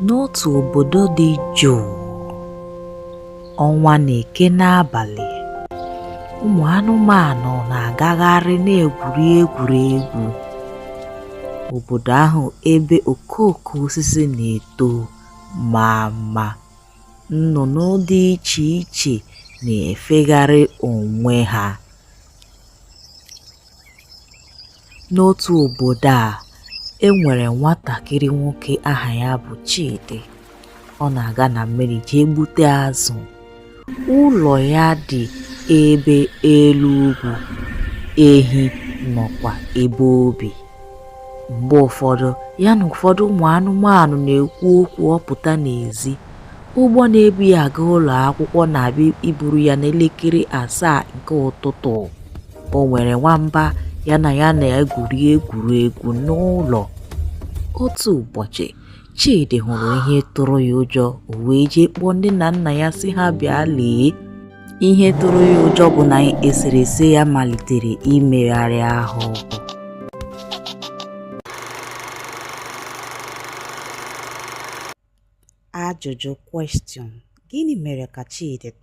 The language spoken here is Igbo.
N'otu obodo dị jụụ, ọnwa na-eke n'abalị, ụmụ anụmanụ na-agagharị na-egwuri egwuregwu. Obodo ahụ ebe okooko osisi na-eto maa mma, nnụnụ dị iche iche na-efegharị onwe ha. N'otu obodo a, e nwere nwatakịrị nwoke aha ya bụ Chidi. Ọ na-aga na mmiri jee gbute azụ. Ụlọ ya dị ebe elu ugwu, ehi nọkwa ebe o bi. Mgbe ụfọdụ, ya na ụfọdụ ụmụ anụmanụ na-ekwu okwu ọ pụta n'ezi. Ụgbọ na-ebu ya aga ụlọ akwụkwọ na-abịa iburu ya n'elekere 7 nke ụtụtụ. O nwere nwamba ya na ya na-egwuri egwuregwu n'ụlọ. Otu ụbọchị, Chidi hụrụ ihe tụrụ ya ụjọ, o wee jee kpọọ nne na nna ya sị ha bịa lee. Ihe tụrụ ya ụjọ bụ na eserese ya malitere imegharị ahụ. Ajụjụ question: Gịnị mere ka Chidi tụọ